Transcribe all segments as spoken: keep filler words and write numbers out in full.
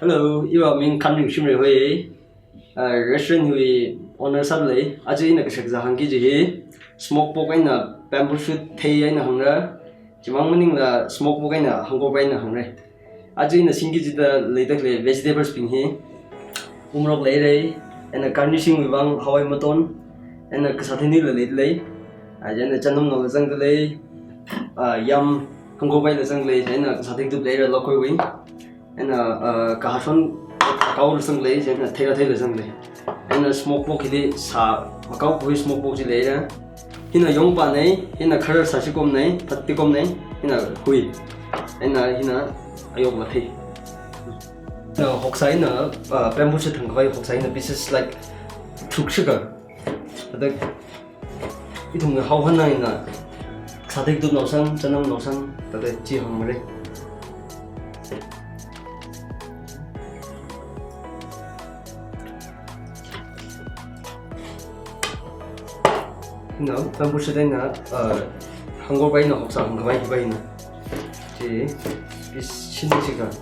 Hello, iba ming Khanring Shimre hui. Uh, restaurant hui owner sab lei. Aji ina kashak za hangki ji hi. Smoke pork aina bamboo shoot thei aina hangra. Chimang maning la smoke pork aina hangko aina hangra. Aji ina singi ji da lei dak lei vegetables ping hi. Umrok lei rei. Aina garnishing hui bang hawai maton. Aina kasathini la lei lei. Aji aina chanam no la zang da lei. Uh, yam hangko la zang lei. Aina kasathini tup lei ra lokoi hui. Aina, uh, kahashon kau la zang lei, aina thera thei la zang lei. Aina smoke pork hili sa makau kui smoke pork ji lei ra. Hina yong pa nei, hina kharar sa si kom nei, phat pi kom nei, hina hui. Aina hina ayok la thei. Na hoksa ina, uh, bamboo shoot thang kawai hoksa ina pieces like thuk shika. Adak Ithum hau hana ina sadik dup nausang, chanam nausang, tada chi hang mare. Ina, bamboo shoot ina, uh, hangor bai na hoksa hang bai bai na. Chi, is chin chika.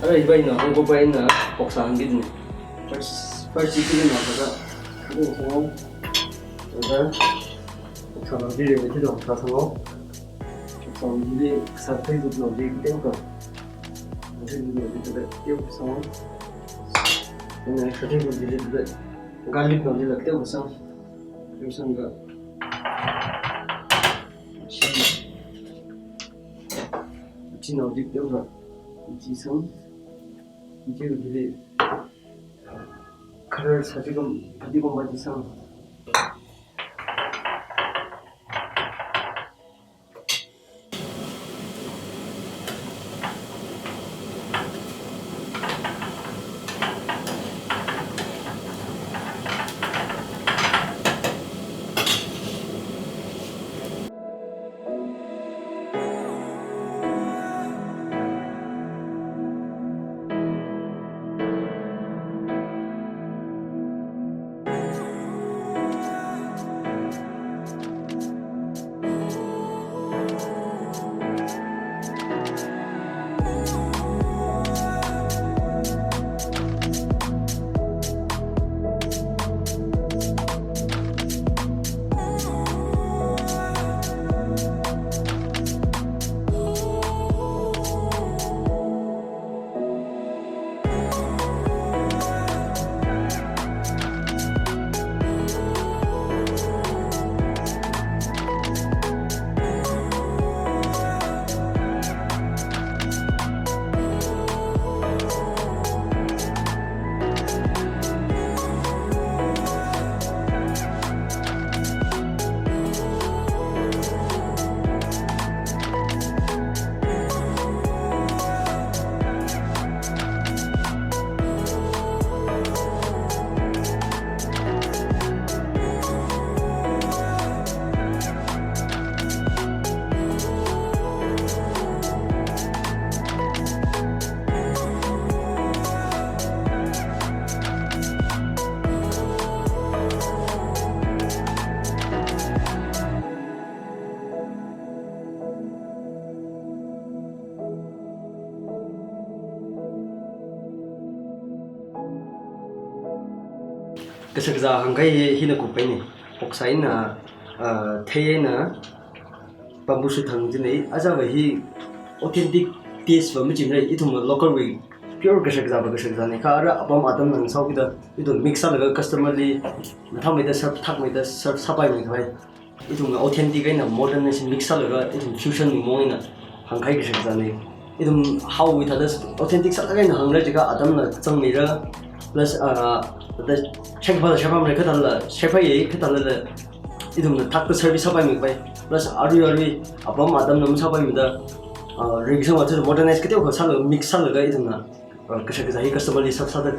ꯑꯔꯩꯕ ꯑꯩꯅ ꯍꯧꯕ ꯑꯩꯅ ꯄꯣꯛꯁꯥ ꯍꯪꯈꯤꯗꯨꯅꯤ꯫ First, first ꯁꯤ kilo ꯃꯥꯊꯣꯏꯗ ꯑꯗꯨ ꯊꯣꯡꯉꯣ꯫ ꯑꯗꯨꯒ ꯄꯣꯛꯁꯥ ꯂꯧꯕꯤꯔꯦ, ꯃꯩꯈꯤꯗꯣ ꯄꯣꯛꯁꯥ ꯊꯣꯡꯉꯣ꯫ ꯄꯣꯛꯁꯥ ꯂꯧꯕꯤꯔꯦ, ꯁꯥꯊꯩꯗꯨ ꯂꯧꯕꯤꯔꯦ, ꯀꯩꯝꯇ꯫ ꯁꯥꯊꯩꯗꯨ ꯂꯧꯕꯤꯔꯦ, ꯀꯩꯝꯇ ꯊꯣꯡꯉꯣ꯫ ꯑꯩꯅ ꯁꯥꯊꯩꯗꯨ ꯂꯧꯕꯤꯔꯦ, ꯑꯗꯨꯗ garlic ꯂꯧꯕꯤꯔꯦ, ꯀꯩꯝꯇ ꯆꯪꯉꯣ꯫ ꯀꯩꯝꯇ ꯆꯪꯉꯣ꯫ ꯏꯆꯤꯟ ꯏꯅꯥꯎꯗꯤ ꯄꯤꯛꯑꯒ ꯏꯆꯤ ꯁꯨꯝ ꯏꯆꯦ ꯍꯧꯖꯤꯛꯇꯤ ꯈꯔ ꯁꯖꯤꯛ ꯐꯗꯤꯒꯣꯝ ꯐꯗꯤ ꯁꯨꯝ Kasakza hangkai hi hina kupaini. Oksaina, uh, thayena bamboo shoot hang jinai. Ajaba hi authentic taste ba michinai. Ithum local way pure kasakza ba kasakza ne. Kha ara apam atam nang sao kita. Ithum mix laga customer li matham mai da serve thak mai da serve sapai mai khai. Ithum authentic aina modern na mix laga ithum fusion ni mong ina hangkai kasakza ne. Ithum how with others authentic sa laga ina hangra jiga atam na chang mai ra. Plus, uh, the check ba shapam re khatala shapai ye khatala ithum na thak service sapai mai pai. Plus arui arui apam atam na sapai mai da. Uh, revision wa modernize kete ko sa laga mix laga ithum na uh, kasakza hi customer li serve sa da.